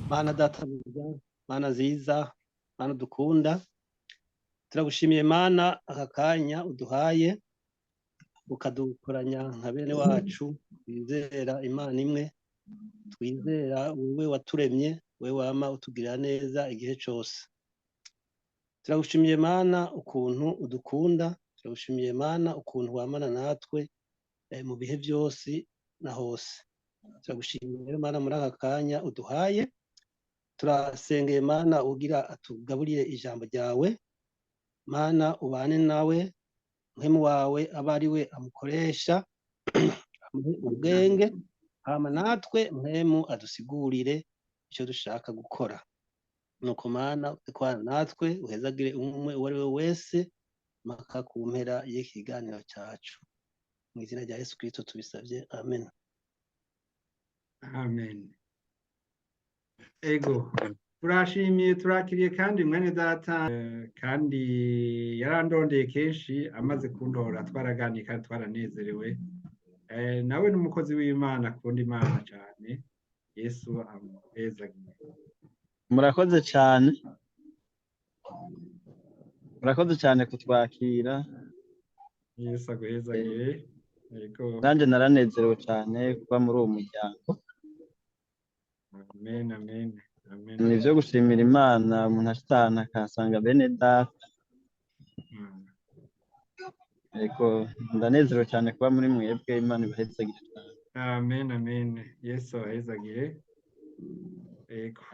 Mana databuja, Mana nziza, Mana dukunda, turagushimiye Mana aka kanya uduhaye, ukadukoranya nka bene wacu twizera Imana imwe, twizera wowe waturemye, wowe wama utugirira neza igihe cose. Turagushimiye Mana ukuntu udukunda, turagushimiye Mana ukuntu wamana natwe mu bihe byose na hose. Turagushimiye rero Mana muri aka kanya uduhaye, turasengeye Mana ugira atugaburire ijambo ryawe. Mana ubane nawe, muhemu wawe abe ari we amukoresha, amuhe ubwenge, hama natwe mpemu adusigurire icyo dushaka gukora. Nuko Mana uze natwe, uhezagire umwe uwo ari we wese mpaka ku mpera y'iki kiganiro cyacu. Mu izina rya Yesu Kristo tubisabye, amen. Amen. Ego, turashimiye, turakiriye kandi mwene data, kandi yarandondeye kenshi, amaze kundora twaraganiye kandi twaranezerewe. Nawe n'umukozi w'Imana, akunda Imana cyane. Yesu amuhezagiye. Murakoze cyane, murakoze cyane kutwakira. Yesu aguhezagire. Ego. Nanjye naranezerewe cyane kuba muri uwo muryango. Amen, amen, amen. Ni ibyo gushimira Imana, umuntu ashitse ahantu akahasanga bene data. Yego, ndanezerewe cyane kuba muri mwebwe. Imana ibahezagire cyane. Amen, amen. Yesu abahezagire. Ego.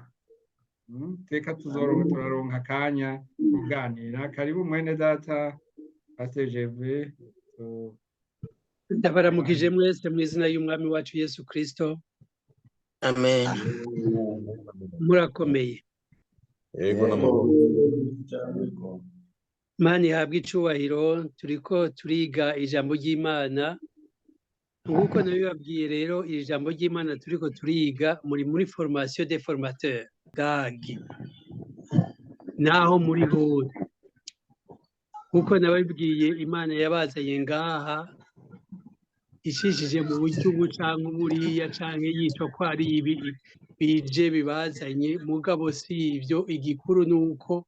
Teka tuzoronka, turaronka akanya kuganira. Karibu mwene data Pastor Gervais. Ndabaramukije mwese mu izina y'Umwami wacu Yesu Kristo. Amen. Murakomeye? Yego, n'amahoro. Imana ihabwe icubahiro. Turiko turiga ijambo ry'Imana nk'uko nabibabwiye. Rero iri jambo ry'Imana turiko turiga, muri formation des formateurs gagi naho muri hose. Nk'uko nababwiye, Imana yabazanye ngaha ishishije mu buryo ubu canke buriya, canke yitwa ko ari ibi bije bibazanye, mugabo si ivyo. Igikuru ni uko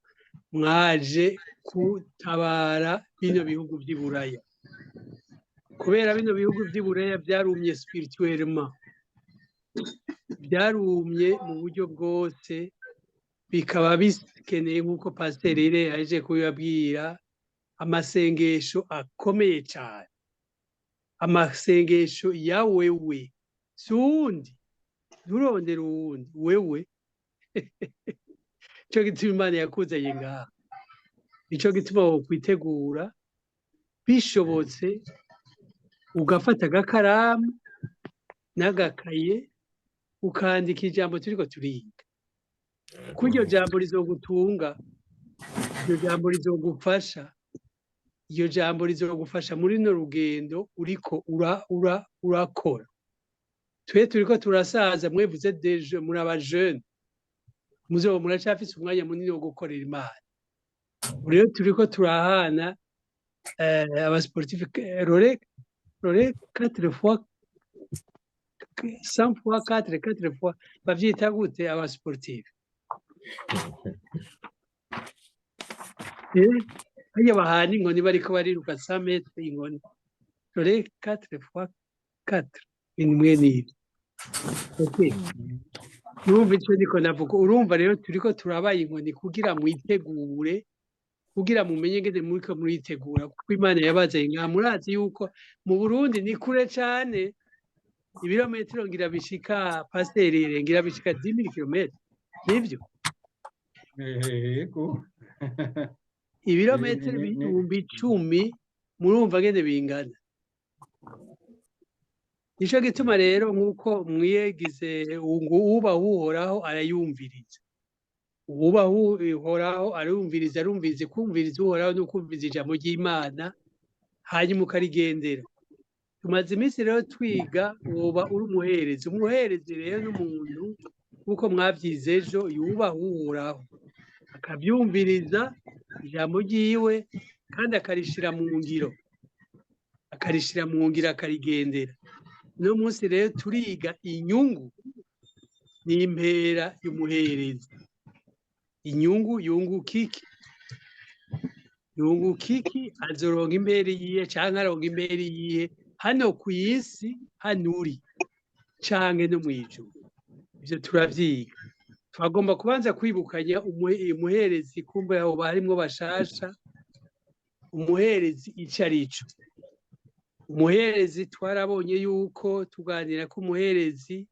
mwaje gutabara bino bihugu vy'i Buraya, kubera bino bihugu vy'i Buraya vyarumye spirituellement, byarumye mu buryo bwose, bikaba bikeneye, nk'uko Pasiteri yaje kubibabwira, amasengesho akomeye cyane, amasengesho ya wewe, si uwundi. Nturondere uwundi, wewe. Nico gituma Imana yakuzanye ngaha, nico gituma wokwitegura, bishobotse ugafata agakaramu n'agakaye, ukandika ijambo turiko turiga, kuko iryo jambo rizogutunga, iryo jambo rizogufasha, iryo jambo rizogufasha muri runo rugendo uriko urakora. Twe turiko turasaza, mwevuze déjà muri aba jeunes, muzoba muracafise umwanya munini wo gukorera Imana. Ubu rero turiko turahana aba sportifs relais 4 fois 100 fois 4, 4 fois, bavyita gute aba sportifs? Harya bahana inkoni, bariko bariruka 100 mètres, inkoni relais 4 fois 4, imwe n'ibyo. Okay. Urumva ico ndiko navuga? Urumva rero turiko turabaye inkoni kugira mwitegure, kugira mumenye ngene muriko muritegura, kuko Imana yabazanye ngaha. Murazi yuko mu Burundi ni kure cane, ibirometero ngira bishika, pasiteri, ngira bishika 10 000 kilomètres, nivyo? Yego. Ibirometero 10.000, murumva ngene bingana. Nico gituma rero, nk'uko mwiyegize ngo uba Uhoraho arayumviriza, uba Uhoraho arumviriza, arumviriza. Kumviriza Uhoraho no kumviriza ijambo ry'Imana, hanyuma ukarigendera. Tumaze iminsi rero twiga woba uri umuherezi. Umuherezi rero n'umuntu, nk'uko mwavyize ejo, yubaha Uhoraho, akabyumviriza ijambo ryiwe, kandi akarishira mu ngiro, akarishira mu ngiro, akarigendera. Uno munsi rero turiga inyungu. N'impera y'umuherezi, inyungu yunguka iki? Yunguka iki? Azoronka impera iyihe canke aronka impera iyihe hano ku isi, hano uri, canke no mw'ijuru? Ivyo turavyiga. Twagomba kubanza kwibukanya umuherezi, kumva aho harimwo bashasha, umuherezi ico arico. Umuherezi twarabonye yuko tuganira ko umuherezi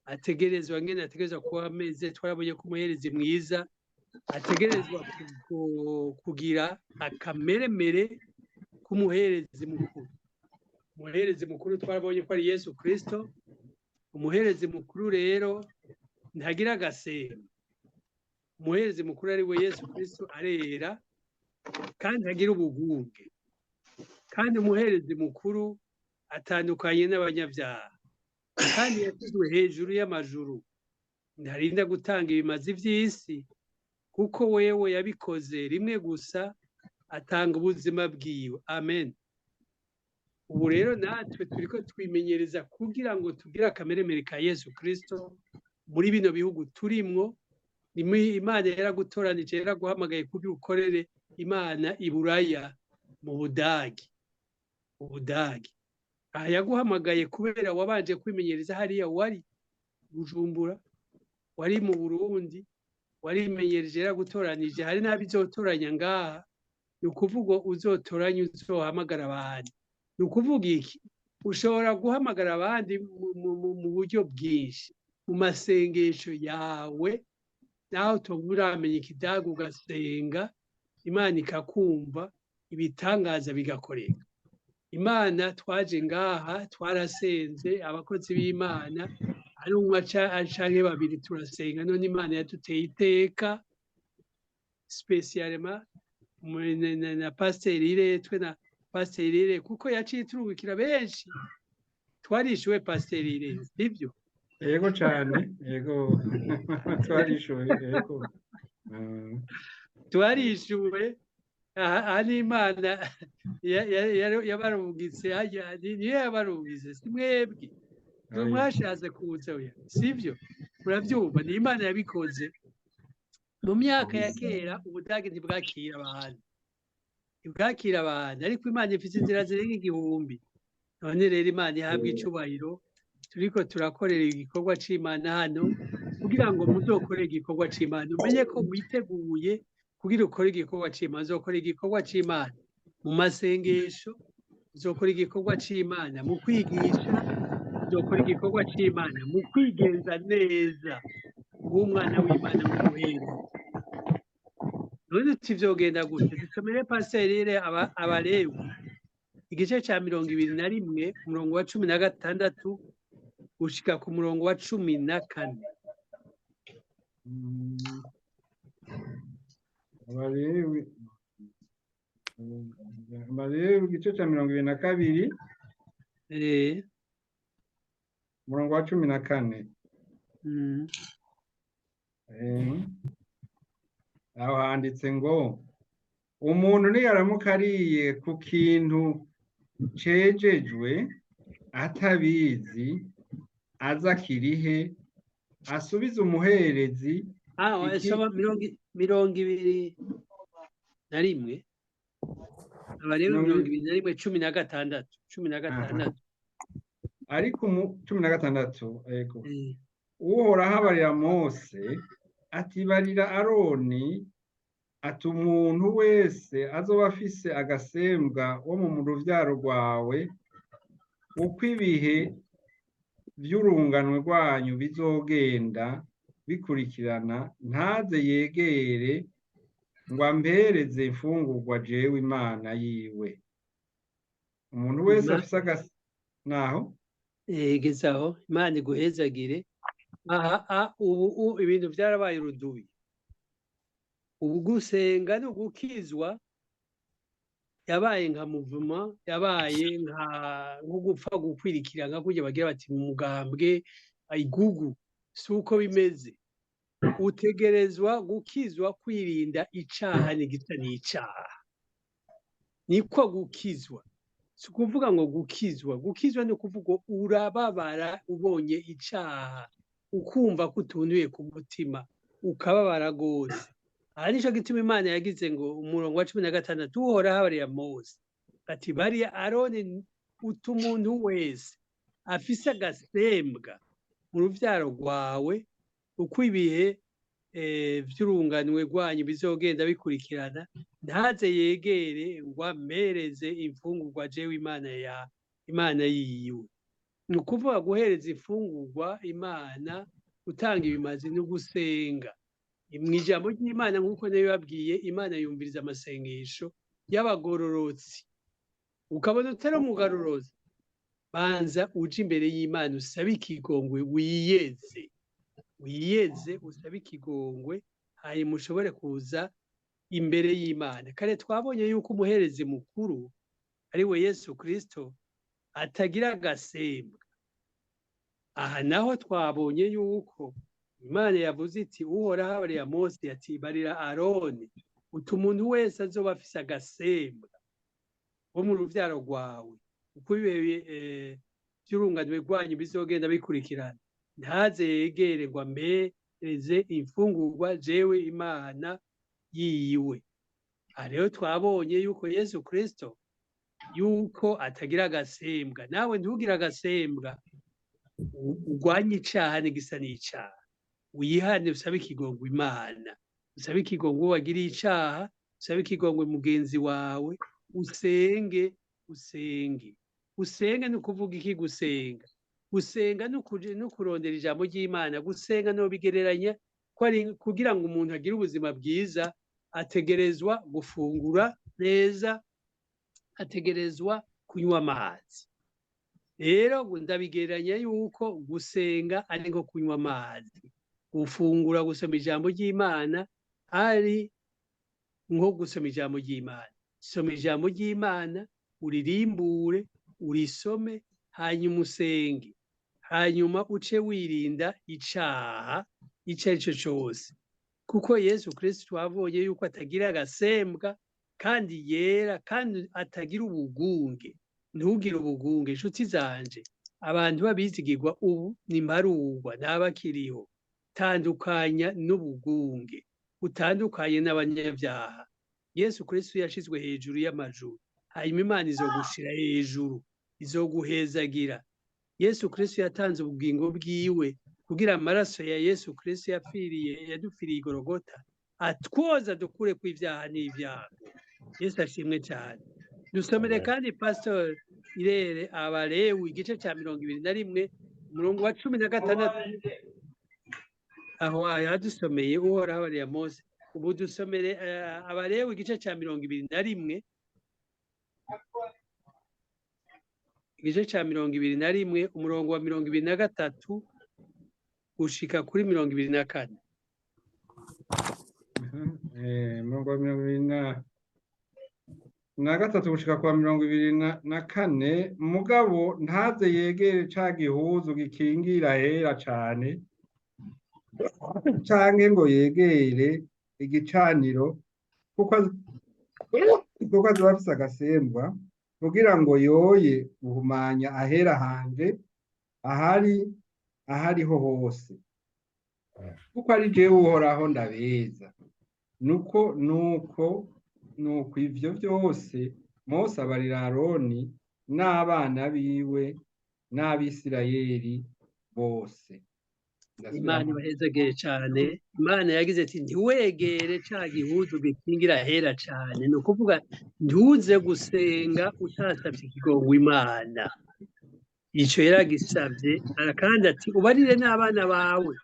ategerezwa, ngene ategerezwa kuba ameze. Twarabonye ko umuherezi mwiza ategerezwa kugira akameremere k'umuherezi mukuru. Umuherezi mukuru twarabonye ko ari Yesu Kristo. Umuherezi mukuru rero ntagira agasembo. Umuherezi mukuru ari we Yesu Kristo arera kandi ntagira ubugunge, kandi umuherezi mukuru atandukanye n'abanyabyaha, kandi yashyizwe hejuru y'amajuru, ntarinda gutanga ibimazi by'isi, kuko wewe yabikoze rimwe gusa, atanga ubuzima bwiwe. Amen. Ubu rero natwe turiko twimenyereza kugira ngo tugire akameremere ka Yesu Kristo muri bino bihugu turimwo. Imana yaragutoranije, yaraguhamagaye kugira ukorere Imana i Buraya, mu Budagi. Ubudagi aha yaguhamagaye kubera wabanje kwimenyereza hariya wari Bujumbura, wari mu Burundi, warimenyereje, yaragutoranije. Hari n'abizotoranya ngaha. Ni ukuvuga uzotoranya, uzohamagara abandi. Ni ukuvuga iki? Ushobora guhamagara abandi mu buryo bwinshi, mu masengesho yawe, naho utoba uramenya ikidaga, ugasenga Imana ikakumva, ibitangaza bigakoreka. Imana twaje ngaha twarasenze, abakozi b'Imana ari umwe canke babiri turasenga. None Imana yaduteye iteka spécialement na pasiteri Iretwe, na pasiteri Ire, kuko yaciye turungikira benshi. Twarishuwe, pasiteri Ire, sibyo? Yego cyane, yego, twarishuwe, yego. Twarishuwe. Aha ni Imana yabarungitse, niyo yabarungitse, si mwebwe mwashatse kuza, oya, sibyo? Murabyumva, ni Imana yabikoze. Mu myaka ya kera Ubudage ntibwakira abantu, ntibwakira abantu, ariko Imana ifite inzira zirenga igihumbi. None rero Imana ihabwa icubahiro. Turiko turakorera igikorwa c'Imana hano kugira ngo muzokore igikorwa c'Imana, umenye ko witeguye kugira ukore igikorwa c'Imana. Uzokora igikorwa c'Imana mu masengesho, uzokora igikorwa c'Imana mu kwigisha, uzokora igikorwa c'Imana mu kwigenza neza nk'umwana w'Imana mu guhera. None uti vyogenda gute? Dusomere, pasiteri, Abalewi igice ca 21, umurongo wa 16 gushika ku murongo wa 14. Abalewi igice cya 22, umurongo wa 14. Aho handitse ngo: "Umuntu niyaramuka ariye ku kintu cejejwe atabizi, aza akirihe, asubize umuherezi." Soma 21, Abalewi 21, 16, 16. Ariko 16, yego. Uhoraho abarira Mose ati: "Barira Aroni ati: umuntu wese azoba afise agasembwa wo mu ruvyaro rwawe, uko ibihe vy'urunganwe rwanyu bizogenda bikurikirana, ntaze yegere ngo ampereze imfungurwa jewe Imana yiwe." Umuntu wese afise agas naho. Gezaho, Imana iguhezagire. Aha ubu ibintu byarabaye urudubi. Ubu gusenga no gukizwa yabaye nka muvuma, yabaye nka nko gupfa gukwirikira, nka kurya bagira bati mu mugambwe igugu. Si uko bimeze. Utegerezwa gukizwa kwirinda icaha n'igisa n'icaha, niko gukizwa. Si ukuvuga ngo gukizwa, gukizwa ni ukuvuga urababara ubonye icaha. Ukumva ko utunduye ku mutima, ukababara rwose. Aha nico gituma Imana yagize ngo umurongo wa 16, Uhoraho abarira Mose ati: "Bariya Aroni uta umuntu wese afise agasembwa mu ruvyaro rwawe, uko ibihe vy'urunganwe rwanyu bizogenda bikurikirana, ntaze yegere ngo ampereze imfungurwa jewe Imana ya Imana yiwe." Ni ukuvuga guhereza imfungurwa Imana, gutanga ibimazi no gusenga. Mu ijambo ry'Imana, nk'uko nabibabwiye, Imana yumviriza amasengesho y'abagororotsi. Ukabona utari umugarurotsi, banza uje imbere y'Imana, usabe ikigongwe, wiyeze, wiyeze, usabe ikigongwe, hanyuma ushobore kuza imbere y'Imana. Kare twabonye yuko umuherezi mukuru ari we Yesu Kristo atagira agasembwa. Aha naho twabonye yuko Imana yavuze iti, Uhoraho abarira Mose ati: "Barira Aroni uti umuntu wese azoba afise agasembwa wo mu ruvyaro rwawe, uko ibihe vy'urunganwe rwanyu bizogenda bikurikirana, ntaze yegere ngo ampereze imfungurwa jewe Imana yiwe." Aha rero twabonye yuko Yesu Kristo yuko atagira agasembwa. Nawe ntugire agasembwa, urwanye icaha n'igisa n'icaha, wihane, usabe ikigongwe Imana, usabe ikigongwe uwo wagiriye icaha, usabe ikigongwe mugenzi wawe, usenge, usenge, usenge. Ni ukuvuga iki gusenga? Gusenga ni ukurondera ijambo ry'Imana. Gusenga no bigereranya ko ari kugira ngo umuntu agire ubuzima bwiza, ategerezwa gufungura neza, ategerezwa kunywa amazi. Rero ndabigereranya yuko gusenga ari nko kunywa amazi, gufungura, gusoma ijambo ry'Imana ari nko gusoma ijambo ry'Imana. Soma ijambo ry'Imana, uririmbure, urisome, hanyuma usenge, hanyuma uce wirinda icaha ico ari cyo cose, kuko Yesu Kristo twabonye yuko atagira agasembwa kandi yera kandi atagira ubugunge. Ntugire ubugunge, inshuti zanje. Abantu babizigirwa ubu ni mbarugwa, ntabakiriho. Tandukanya n'ubugunge, utandukanye n'abanyabyaha. Yesu Kristo yashizwe hejuru y'amajuru, hanyuma Imana izogushira hejuru, izoguhezagira. Yesu Kristo yatanze ubugingo bwiwe kugira amaraso ya Yesu Kristo yapfiriye, yadupfiriye igorogota, atwoza dukure ku ibyaha n'ibyago. Yesu ashimwe cyane. Dusomere kandi, Pastor Irere, Abalewi igice cya 21, umurongo wa 16. Aho yadusomeye Uhoraho ariya Mose, ubu dusomere Abalewi igice cya 21, igice cya 21, umurongo wa 23 gushika kuri 24. Umurongo wa 23 gushika kwa 24: "Mugabo ntaze yegere ca gihuzu gikingira hera cane, canke ngo yegere igicaniro, kuko azoba afise agasembwa, kugira ngo yoye guhumanya ahera hanje ahari ahariho hose, kuko ari jewe Uhoraho ndabeza." Nuko ivyo vyose Mose abarira Aroni n'abana biwe n'Abisirayeli bose. Imana ibahezagere cyane. Imana yagize ati: "Ntiwegere ca gihuzu gikingira hera cane." Ni ukuvuga ntuze gusenga utasavye ikigongwe Imana. Ico yaragisavye. Kandi ati: "Ubarire n'abana bawe."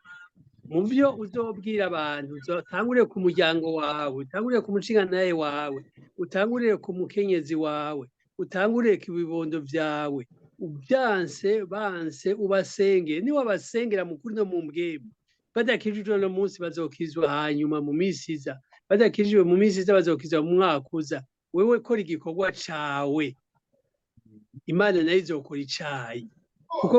Mu byo uzobwira abantu, utangurire ku muryango wawe, utangurire ku mushingantahe wawe, utangurire ku mukenyezi wawe, utangurire ku bibondo vyawe. Ubyanse banse, ubasenge. Niwabasengera mu kuri no mu mbwebwe, badakijijwe uno munsi bazokizwa hanyuma mu minsi iza, badakijijwe mu minsi iza bazokizwa mu mwaka uza. Wewe kora igikorwa cawe, Imana nayo izokora icayi, kuko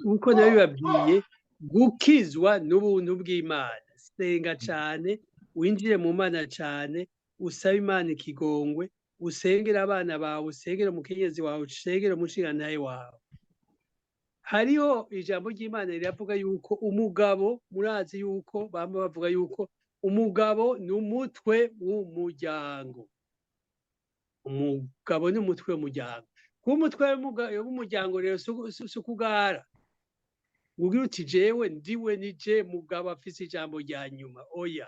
nkuko nabibabwiye, gukizwa n'ubuntu bw'Imana. Senga cane, winjire mu Mana cane, usabe Imana ikigongwe, usengere abana bawe, usengere umukenyezi wawe, usengere umushingantahe wawe. Hariho ijambo ry'Imana riravuga yuko umugabo, murazi yuko bama bavuga yuko umugabo ni umutwe w'umuryango. Umugabo ni umutwe w'umuryango. Kuba umutwe w'umuryango rero si ukugara ugira uti jewe ndiwe, nije mugabo afise ijambo rya nyuma. Oya,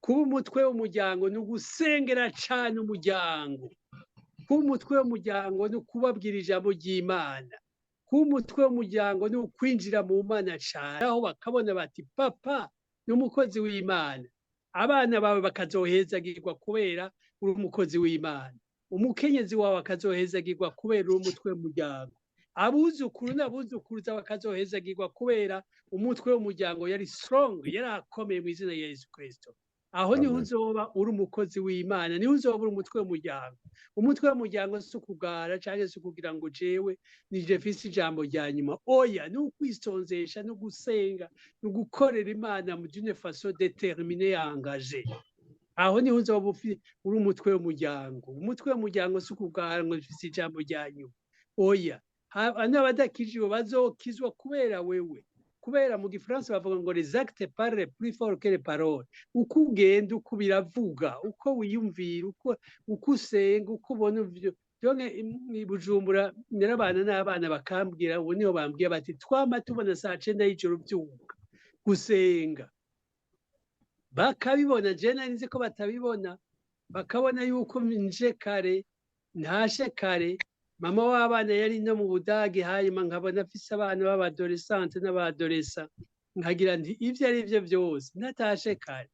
kuba umutwe w'umuryango ni ugusengera cane umuryango. Kuba umutwe w'umuryango ni ukubabwira ijambo ry'Imana. Kuba umutwe w'umuryango ni ukwinjira mu Mana cane, aho bakabona bati papa ni umukozi w'Imana. Abana bawe bakazohezagirwa kubera uri umukozi w'Imana. Umukenyezi wawe akazohezagirwa kubera uri umutwe w'umuryango. Abuzukuru n'abuzukuruza bakazohezagirwa kubera umutwe w'umuryango yari strong, yari akomeye mu izina rya Yesu Kristo. Aho niho Amen. uzoba uri umukozi w'Imana, niho uzoba uri umutwe w'umuryango. Umutwe w'umuryango si ukugara canke si ukugira ngo jewe nije mfise ijambo rya nyuma. Oya, ni ukwisonzesha, no gusenga, no gukorera Imana mu d'une façon déterminée et engagée. Aho niho uzoba uri umutwe w'umuryango. Umutwe w'umuryango si ukugara ngo mfise ijambo rya nyuma. Oya, n'abadakijijwe bazokizwa kubera wewe. Kubera mu gifaransa bavuga ngo les actes parlent plus fort que les paroles. Uko ugenda, uko biravuga, uko wiyumvira, uko usenga, uko ubona ivyo. Donc i Bujumbura narabana n'abana bakambwira, ubu niho bambwiye bati twama tubona saa 9 y'ijoro uvyuka gusenga. Bakabibona, je nari nzi ko batabibona, bakabona yuko nje kare, ntashe kare. Mama w'abana yari no mu Budage, hanyuma nkabona afise abana b'abadolescente n'abadolescent, nkagira nti ivyo ari vyo vyose natashe kare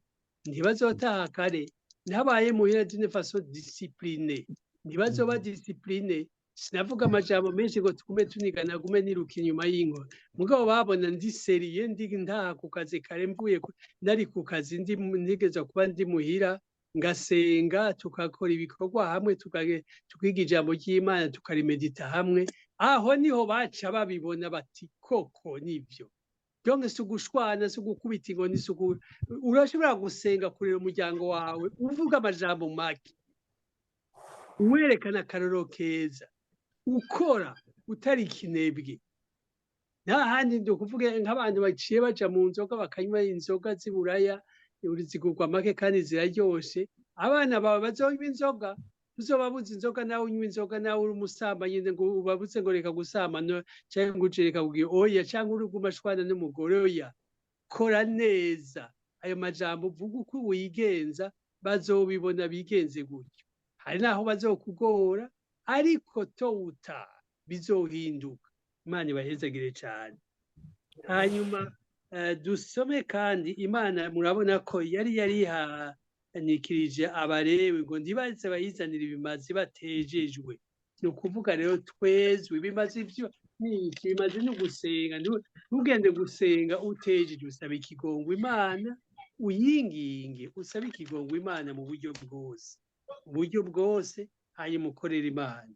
ntibazotaha kare, ntabaye muhira d'une façon disciplinée ntibazoba disciplinés. Sinavuga amajambo menshi ngo tugume tunigana, gume niruka inyuma y'inkona. Mugabo babona ndi sérieux, ndi ntaha ku kazi kare, mvuye nari ku kazi, ndi ntigeza kuba ndi muhira, ngasenga, tukakora ibikorwa hamwe, tukiga ijambo ry'Imana, tukarimedita hamwe. Aho niho baca babibona bati koko nivyo. Donc si ugushwana, si ugukubita inkoni, si urashobora gusenga, kurera umuryango wawe uvuga amajambo make, werekana akarorero keza, ukora utari ikinebwe. Nta handi ndi ukuvuga nk'abantu baciye baja mu nzoga, bakanywa inzoga z'iburaya, zigurwa make kandi ziraryoshe. Abana bawe bazonywa inzoga, uzobabuza inzoga nawe unywa inzoga, nawe uri umusambanyi, ngo ubabuze ngo reka gusambana, canke ngo uje reka kugira, oya, canke uri gumashwana n'umugore, oya. Kora neza, ayo majambo uvuga, uko wigenza, bazobibona bigenze gutyo. Hari naho bazokugora, ariko tôt ou tard bizohinduka. Imana ibahezagire cane. Hanyuma dusome kandi Imana, murabona ko yari yarihanikirije Abarewi ngo ntibaze bayizanire ibimazi batejejwe. Ni ukuvuga rero twezwe. Ibimazi vyo ni iki? Ibimazi ni ugusenga. Ntugende gusenga utejejwe. Usaba ikigongwe Imana, uyinginge, usabe ikigongwe Imana mu buryo bwose, mu buryo bwose, hanyuma ukorere Imana.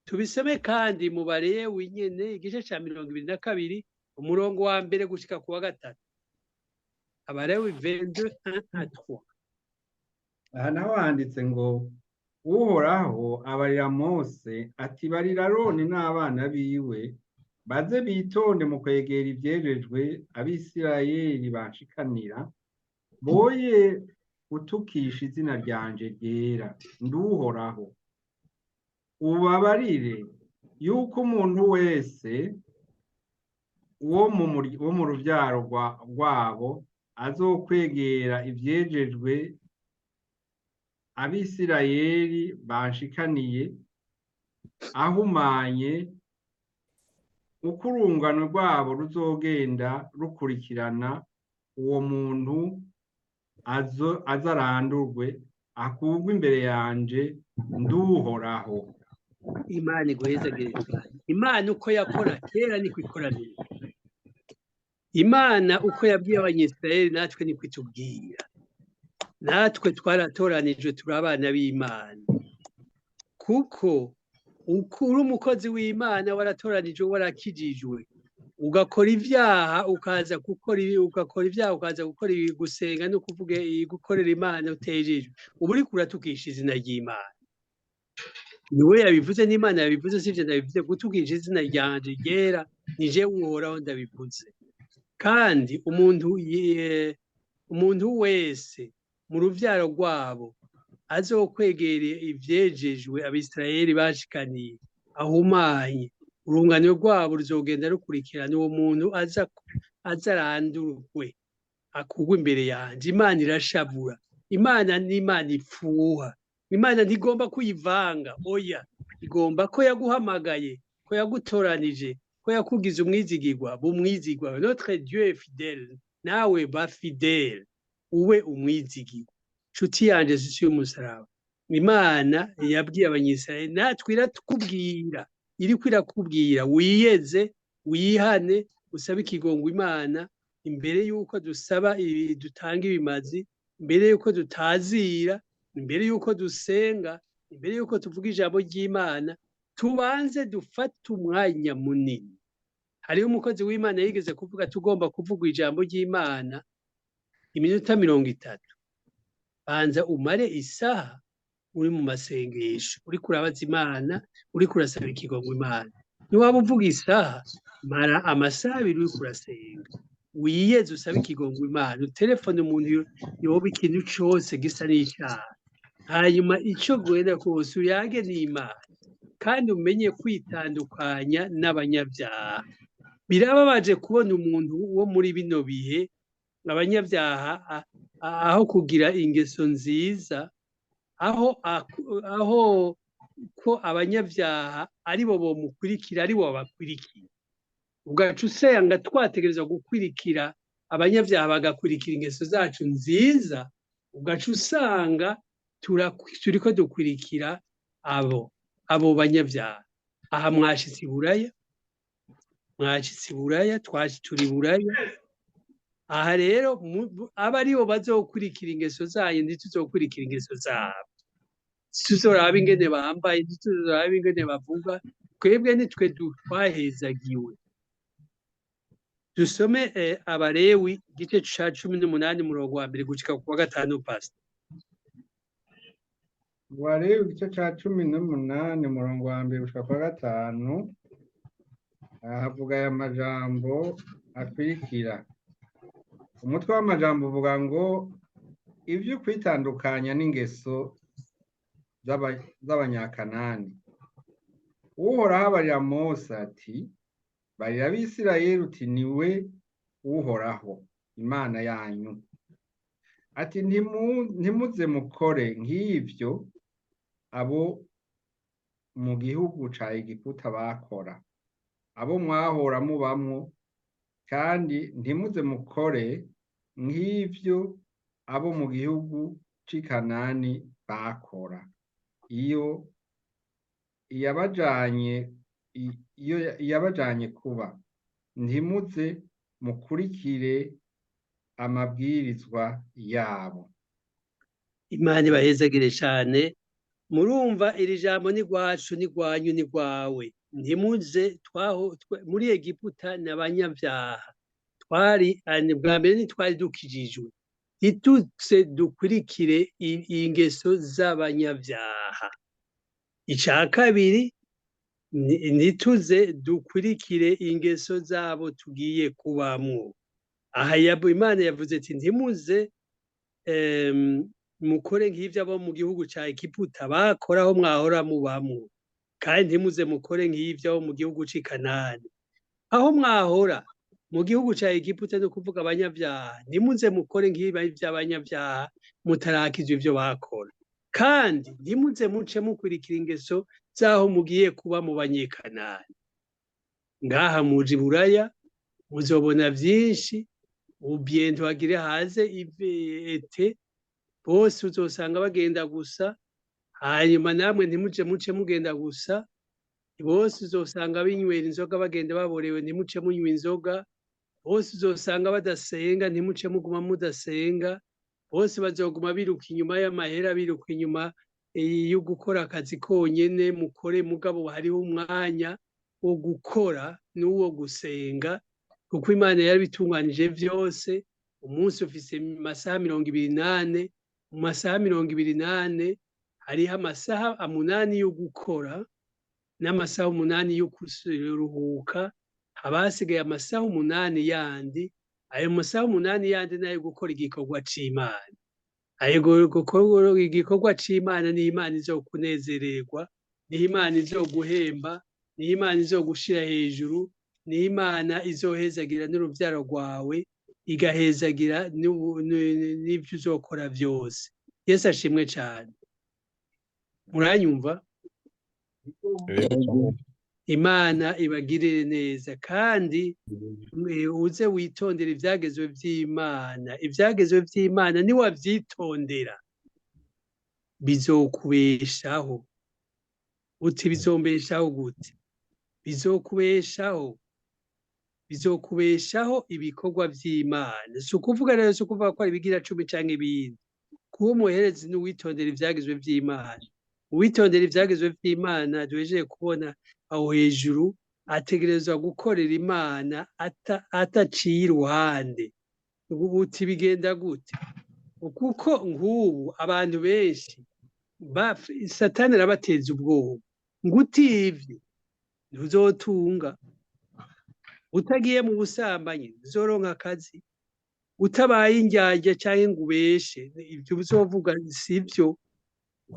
Tubisome kandi mu Barewi nyene, igice ca 22, umurongo wa mbere gushika ku wa gatatu. Abarewi 22, 1 à 3. Aha naho handitse ngo Uhoraho abarira Mose ati barira Aroni n'abana biwe baze bitonde mu kwegera ivyejejwe Abisirayeli banshikanira, boye gutukisha izina ryanje ryera. Nduhoraho. Ubabarire yuko umuntu wese wo mu ruvyaro rwabo azokwegera ivyejejwe Abisirayeli banshikaniye ahumanye, uko urungano rwabo ruzogenda rukurikirana, uwo muntu azarandurwe, akurwe imbere yanje. Nduhoraho. Imana iguhezagire cyane. Imana uko yakora kera niko ikora neza. Imana uko yabwiye Abanyisirayeli natwe niko itubwira. Natwe twaratoranijwe, turi abana b'Imana. Kuko uko uri umukozi w'Imana, waratoranijwe, warakijijwe, ugakora ibyaha, ukaza gukora ibi, ugakora ibyaha, ukaza gukora ibi, gusenga no kuvuga gukorera Imana utejejwe, uba uriko uratukisha izina ry'Imana. Niwe yabivuze, n'Imana yabivuze, sivyo ndabivuze. Gutukisha izina ryanje ryera, ni jewe Uhoraho ndabivuze. Kandi umuntu wese mu ruvyaro rwabo azokwegera ivyejejwe Abisirayeli bashikaniye ahumanye, urungano rwabo ruzogenda rukurikirana uwo muntu, aza arandurwe, akurwe imbere yanje. Imana irashavura. Imana n'Imana ipfuha. Imana ntigomba kuyivanga, oya. Igomba ko yaguhamagaye, ko yagutoranije, ko yakugize umwizigirwa, bumwizigwa. Notre Dieu est fidèle, nawe ba fidèle, ube umwizigirwa. Nshuti yanje, sisi y'umusaraba, Imana yabwiye Abanyisirayeli, natwe iratubwira, iriko irakubwira: wiyeze, wihane, usabe ikigongo Imana. Imbere y'uko dusaba ibi, dutanga ibimazi, imbere y'uko dutazira, imbere y'uko dusenga, imbere y'uko tuvuga ijambo ry'Imana, tubanze dufate umwanya munini. Hariho umukozi w'Imana yigeze kuvuga: tugomba kuvuga ijambo ry'Imana iminota 30, banza umare isaha uri mu masengesho, uriko urabaza Imana, uriko urasaba ikigongo Imana. Niwaba uvuga isaha, mara amasaha 2 uriko urasenga, wiyeze, usabe ikigongo Imana, utelefone umuntu yoba ikintu cose gisa n'icaha. Hanyuma ico gwenda kose, uyage n'Imana, kandi umenye kwitandukanya n'abanyabyaha. Birababaje kubona umuntu wo muri bino bihe, abanyabyaha, aho kugira ingeso nziza, aho ko abanyabyaha aribo bomukurikira, aribo babakurikira, ugaca usanga twategerezwa gukurikira abanyabyaha, bagakurikira ingeso zacu nziza, ugaca usanga turiko dukurikira abo banyabyaha. Aha mwashitse i Buraya, mwashitse i Buraya, twaje turi Buraya. Aha rero aba aribo bazokurikira ingeso zanyu, ntituzokurikira ingeso zabo. Ntituzoraba ingene bambaye, ntituzoraba ingene bavuga. Twebwe nitwe twahezagiwe. Dusome Abalewi igice ca 18, umurongo wa mbere gushika ku wa gatanu, pastor. Wareba igice ca 18, umurongo wa mbere gushika kwa gatanu, havuga aya majambo akurikira. Umutwe w'amajambo uvuga ngo: ibyo kwitandukanya n'ingeso z'Abanyakanani. Uhoraho abarira Mose ati: "Barira Abisirayeli uti: Niwe Uhoraho Imana yanyu." Ati: "Ntimuze mukore nk'ivyo abo mu gihugu ca Egiputa bakora, abo mwahora mubamwo, kandi ntimuze mukore nk'ivyo abo mu gihugu c'i Kanani bakora, iyo iyabajanye kuba. Ntimuze mukurikire amabwirizwa yabo." Imana ibahezagire cane. Murumva, iri jambo ni rwacu, ni rwanyu, ni rwawe. Ntimuze twaho muri Egiputa n'abanyabyaha twari bwa mbere, ntitwari dukijijwe. Ntituze dukurikire ingeso z'abanyabyaha. Ica kabiri, ntituze dukurikire ingeso zabo tugiye kubamwo. Aha Imana yavuze ati: "Ntimuze mukore nk'ivyo abo mu gihugu ca Egiputa bakora, aho mwahora mubamwo, kandi ntimuze mukore nk'ivyo abo mu gihugu c'i Kanani, aho mwahora mu gihugu ca Egiputa." No kuvuga abanyabyaha, ntimuze mukore nk'ivyo abanyabyaha mutarakizwa ivyo bakora, kandi ntimuze muce mukurikira ingeso z'aho mugiye kuba mu Banyekanani. Ngaha muja i Buraya, muzobona vyinshi. Ubientôt hagire haze été, bose uzosanga bagenda gusa. Hanyuma namwe ntimuje muce mugenda gusa. Bose uzosanga binywera inzoga, bagenda baborewe, ntimuce munywa inzoga. Bose uzosanga badasenga, ntimuce muguma mudasenga. Bose bazoguma biruka inyuma y'amahera, biruka inyuma yo gukora akazi konyene. Mukore, mugabo hariho umwanya wo gukora n'uwo gusenga, kuko Imana yarabitunganije vyose. Umunsi ufise amasaha 24. Mu masaha 24 Hariho amasaha 8 yo gukora n'amasaha 8 yo kuruhuka, haba hasigaye amasaha 8 yandi. Ayo masaha 8 yandi nayo gukora igikorwa c'Imana. Ayo gukora igikorwa c'Imana niho Imana izokunezererwa, niho Imana izoguhemba, niho Imana izogushira hejuru, niho Imana izohezagira n'uruvyaro rwawe, igahezagira n'ivyo uzokora vyose. Yesu ashimwe cane. Muranyumva? Yego. Imana ibagirire neza, kandi uze witondera ivyagezwe vy'Imana. Ivyagezwe vy'Imana niwavyitondera bizokubeshaho. Uti bizombeshaho gute? Bizokubeshaho, bizokubeshaho ibikorwa vy'Imana. Si ukuvuga rero, si ukuvuga ko ari ibigira cumi canke ibindi. Kuba umuherezi n'uwitondera ivyagezwe vy'Imana. Uwitondera ivyagezwe vy'Imana duhejeje kubona aho hejuru, ategerezwa gukorera Imana ataciye iruhande. Uti bigenda gute? Kuko nk'ubu abantu benshi Satani arabateza ubwoba ngo utivye ntuzotunga, utagiye mu busambanyi ntuzoronka akazi, utabaye indyarya canke ngo ubeshe, ivyo uzovuga sivyo.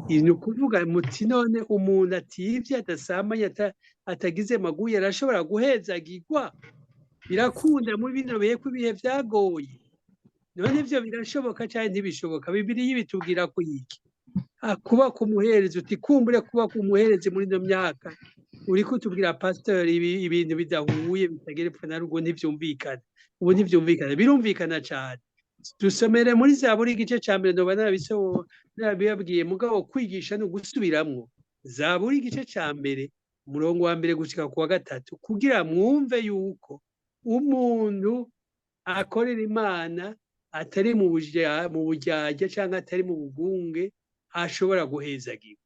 Ni ukuvuga muti none umuntu ativye, adasambanye, atagize maguye arashobora guhezagirwa? Birakunda muri bino bihe ko ibihe vyagoye. None ivyo birashoboka canke ntibishoboka? Bibiliya ibitubwira ko iki? Kuba ku muherezi, uti kumbure kuba ku muherezi muri ino myaka uriko utubwira pasteur ibintu bidahuye, bitagira epfo na ruguru, ntivyumvikana. Ubu ntivyumvikana, birumvikana cane. Dusomere muri Zaburi igice ca mbere, noba narabibabwiye, mugabo kwigisha ni ugusubiramwo. Zaburi igice ca mbere, umurongo wa mbere gushika ku wa gatatu, kugira mwumve yuko umuntu akorera Imana atari mu buryarya canke atari mu bugunge ashobora guhezagirwa.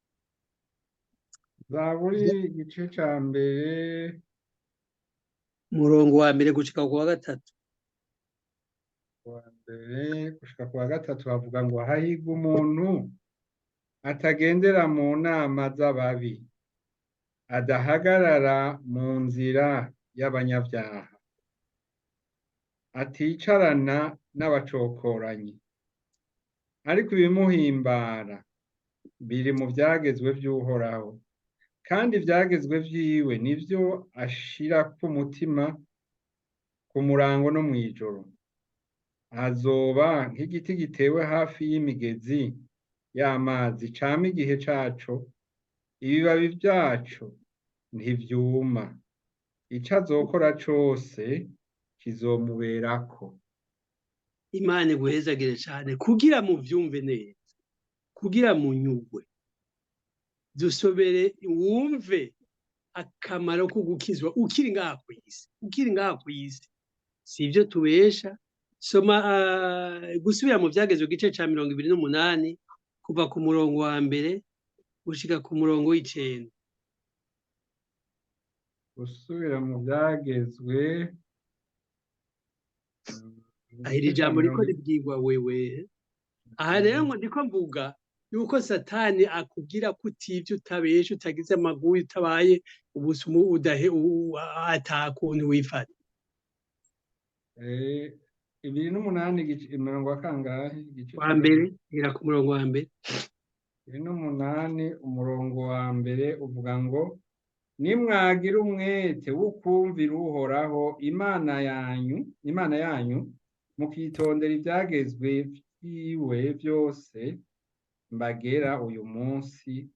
Zaburi igice ca mbere, umurongo wa mbere gushika ku wa gatatu. Wa mbere gushika ku wa gatatu havuga ngo hahirwa umuntu atagendera mu nama z'ababi, adahagarara mu nzira y'abanyabyaha, aticarana n'abacokoranyi, ariko ibimuhimbara biri mu vyagezwe vy'Uhoraho, kandi ivyagezwe vyiwe nivyo ashira ku mutima ku murango no mw'ijoro. Azoba nk'igiti gitewe hafi y'imigezi y'amazi, cama igihe caco, ibibabi vyaco ntivyuma, ico azokora cose kizomuberako. Imana iguhezagire cane. Kugira muvyumve neza, kugira munyugwe, dusobere wumve akamaro ko gukizwa ukiri ngaha kw'isi, ukiri ngaha kw'isi. Si ivyo tubesha. Soma gusubira mu vyagezwe igice ca 28 kuva ku murongo wa mbere gushika ku murongo w'icenda. Gusubira mu vyagezwe, Aha iri jambo riko ribwirwa wewe. Aha rero ngo ndiko mvuga yuko Satani akubwira ko utivye, utabesha, utagize amaguye, utabaye ubusumu, udahe atakuntu wifata. 28 imirongo wa kangahe? Igice wa mbere, gira ku murongo wa mbere. 28 umurongo wa mbere uvuga ngo nimwagira umwete wo kumvira Uhoraho Imana yanyu, Imana yanyu, mukitondera ivyagezwe vyiwe vyose mbagera uyu munsi,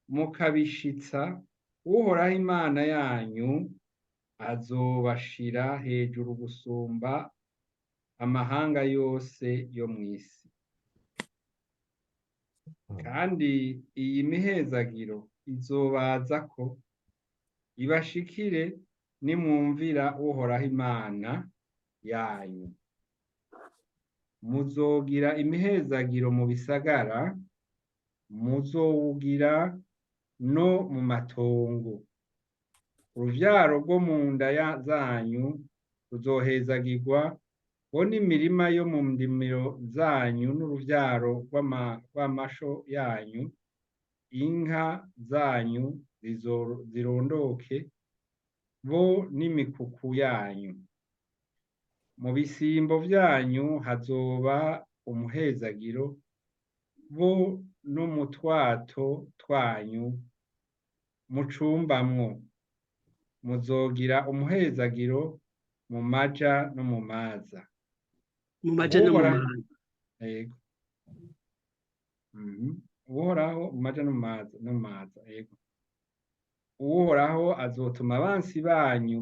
mukabishitsa, Uhoraho Imana yanyu azobashira hejuru gusumba amahanga yose yo mw'isi. Kandi iyi mihezagiro izobazako ibashikire nimwumvira Uhoraho Imana yanyu. Muzogira imihezagiro mu bisagara, muzowugira no mu matongo. Uruvyaro rwo mu nda zanyu ruzohezagirwa, bo n'imirima yo mu ndimiro zanyu n'uruvyaro rw'amasho yanyu Inka zanyu zirondoke, bo n'imikuku yanyu. Mu bisimbo vyanyu hazoba umuhezagiro, bo no mu twato twanyu mucumbamwo. Muzogira umuhezagiro mu maja no mu maza. Mu maja no mu Uhoraho maza. Yego. Uhoraho mu maja no mu maza, no mu maza, yego. Uhoraho azotuma abansi banyu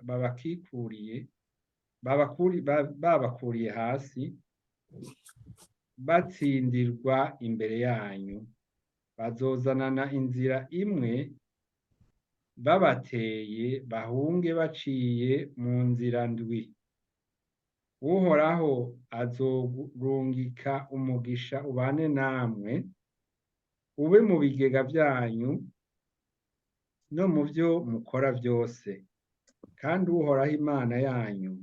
babakikuriye, babakuriye hasi, batsindirwa imbere yanyu. Bazozanana inzira imwe babateye, bahunge baciye mu nzira ndwi. Uhoraho azorungika umugisha ubane namwe, ube mu bigega vyanyu no mu vyo mukora vyose. Kandi Uhoraho Imana yanyu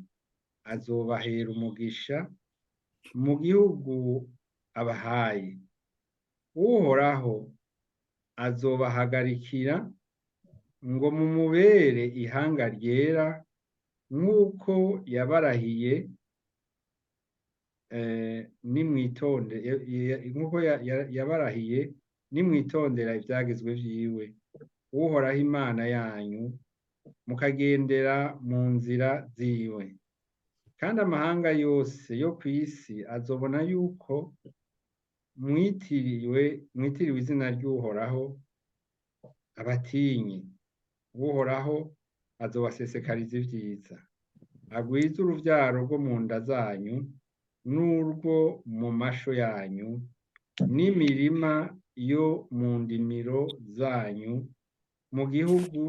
azobahera umugisha mu gihugu abahaye. Uhoraho azobahagarikira ngo mumubere ihanga ryera, nk'uko yabarahiye, nimwitonde, nk'uko yabarahiye, nimwitondera ivyagezwe vyiwe, Uhoraho Imana yanyu, mukagendera mu nzira ziwe. Kandi amahanga yose yo kw'isi azobona yuko mwitiriwe izina ry'Uhoraho, abatinye. Uhoraho azobasesekariza ivyiza, agwize uruvyaro rwo mu nda zanyu n'urwo mu masho yanyu, n'imirima yo mu ndimiro zanyu, mu gihugu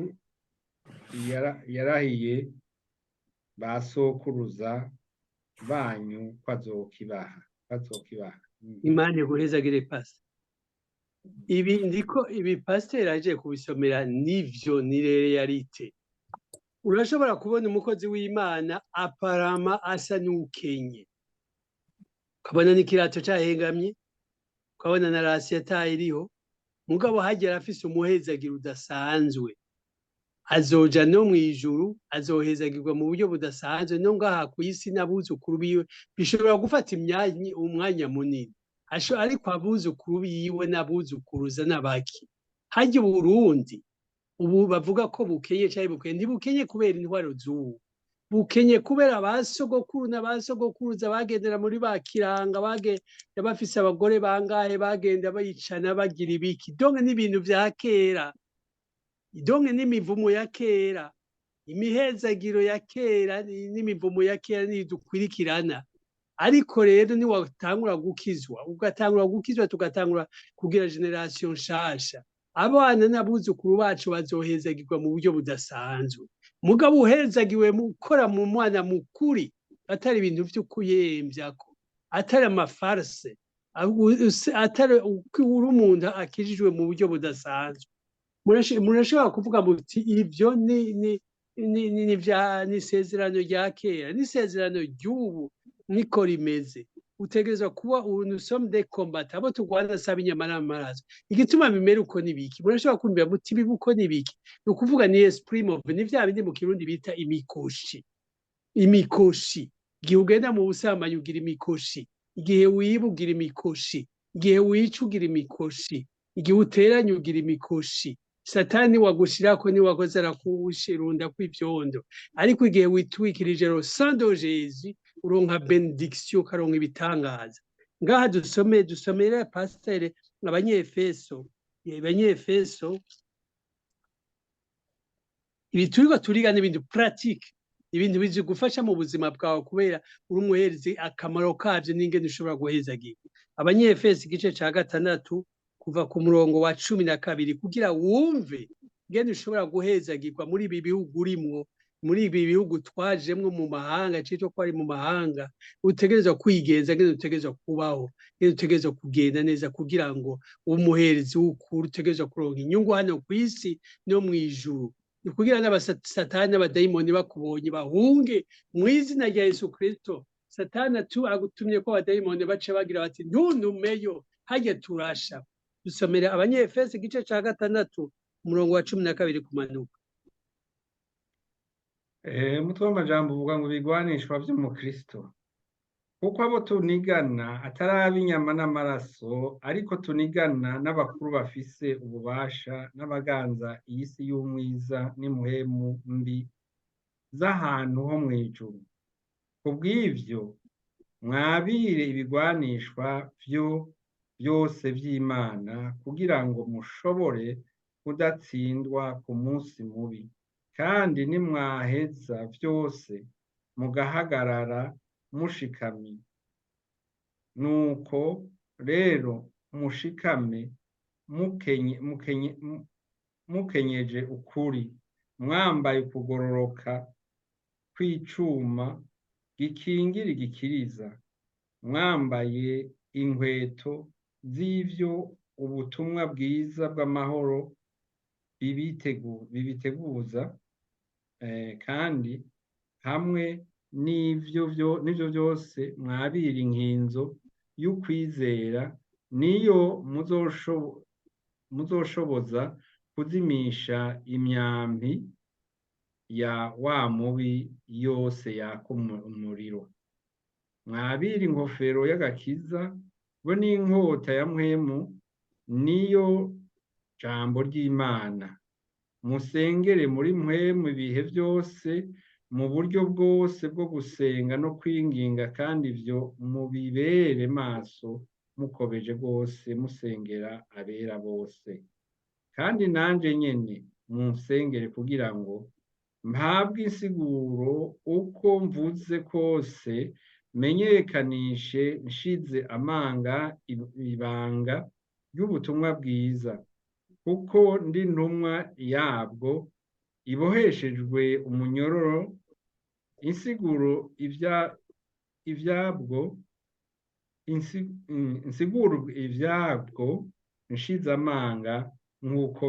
yarahiye ba sokuruza banyu ko azokibaha, ko azokibaha. Imana iguhezagire, pasi. Ibi ndiko ibi pasiteri aje kubisomera, nivyo, ni réalité. Urashobora kubona umukozi w'Imana aparama asa n'ukenye, ukabona n'ikirato cahengamye, ukabona na rasi iriho, mugabo hagera afise umuhezagiro udasanzwe. Azoja no mw'ijuru, azohezagirwa mu buryo budasanzwe no ngaha kw'isi n'abuzukuru biwe. Bishobora gufata imyanya, umwanya munini, ariko abuzukuru biwe n'abuzukuruza n'abaki harya. Uburundi ubu bavuga ko bukenye canke bukenye, ntibukenye kubera intwaro z'ubu, bukenye kubera ba sogokuru na ba sogokuruza bagendera muri ba kiranga, bagenda bafise abagore bangahe, bagenda bayicana, bagira ibiki. Donc n'ibintu vya kera, donc n'imivumo ya kera, imihezagiro ya kera n'imivumo ya kera nidukwirikirana. Ariko rero niwatangura gukizwa, ugatangura gukizwa, tugatangura kugira génération nshasha, abana n'abuzukuru bacu bazohezagirwa mu buryo budasanzwe. Mugabo uhezagiwe mu gukora mu mwana mukuri, atari ibintu vyo kuyemvyako, atari ama farces, atari uri umuntu akijijwe mu buryo budasanzwe. Murashobora kuvuga muti ivyo ni vya ni isezerano rya kera, n'isezerano ry'ubu niko rimeze. Utegerezwa kuba ubu, nous sommes des combattants, abo turwana saba inyama n'amaraso. Igituma bimera uko nibiki? Murashobora kumvira muti biba uko nibiki? Ni ukuvuga ni esprit mauvais, ni vya bindi mu Kirundi bita imikoshi. Imikoshi, igihe ugenda mu busambanyi ugira imikoshi, igihe wiba ugira imikoshi, igihe wica ugira imikoshi, igihe uteranya ugira imikoshi. Satani wagushirako ni wakoze arakushirunda kw'ivyondo. Ariko igihe witwikirije le sang de Jésus, uronka bénédiction, ukaronka ibitangaza. Ngaha dusome, dusomere pasiteri Abanyefeso, Abanyefeso. Ibi turiko turiga n'ibintu pratique, ibintu bizigufasha mu buzima bwawe, kubera uri umuherezi, akamaro kavyo n'ingene ushobora guhezagirwa. Abanyefeso igice ca 6, kuva ku murongo wa 12, kugira wumve ingene ushobora guhezagirwa muri ibi bihugu urimwo, muri ibi bihugu twajemwo mu mahanga, citwa ko ari mu mahanga. Utegerezwa kwigenza ngene, utegerezwa kubaho ngene, utegerezwa kugenda neza kugira ngo umuherezi w'ukuri, utegerezwa kuronka inyungu hano kw'isi no mw'ijuru. Ni kugira n'abasatani n'abadayimoni bakubonye bahunge mu izina rya Yesu Kristo. Satani atu agutumye ko abadayimoni baca bagira bati: "Ntuntumeyo hajya turasha." Dusomera Abanyefesi igice cya 6, umurongo wa 12 kumanuka. Umutwe w'amajambo uvuga ngo ibigwanishwa vy'umukristo. Kuko abo tunigana atari ab'inyama n'amaraso, ariko tunigana n'abakuru bafise ububasha n'abaganza iyi si y'umwiza n'impwemu mbi z'ahantu ho mw'ijuru. Kubw'ivyo mwabire ibigwanishwa vyo byose vy'Imana, kugira ngo mushobore kudatsindwa ku munsi mubi, kandi nimwaheza vyose mugahagarara mushikamye. Nuko rero mushikame mukenyeje ukuri, mwambaye ukugororoka kw'icuma gikingira igikiriza, mwambaye inkweto z'ivyo ubutumwa bwiza bw'amahoro bibiteguza, kandi hamwe n'ivyo vyose mwabira inkinzo y'ukwizera, niyo muzoshoboza kuzimisha imyambi ya wa mubi yose yaka umuriro. Mwabira ingofero y'agakiza bo n'inkota ya mpwemu, niyo jambo ry'Imana. Musengere muri mpwemu ibihe byose, mu buryo bwose bwo gusenga no kwinginga, kandi ivyo mubibere maso mukobeje rwose, musengera abera bose. Kandi nanje nyene munsengere, kugira ngo mpabwe insiguro uko mvuze kose, menyekanishe nshize amanga ibanga ry'ubutumwa bwiza, kuko ndi ntumwa yabwo iboheshejwe umunyororo, insiguro ivyabwo insiguro ivyabwo nshize amanga nk'uko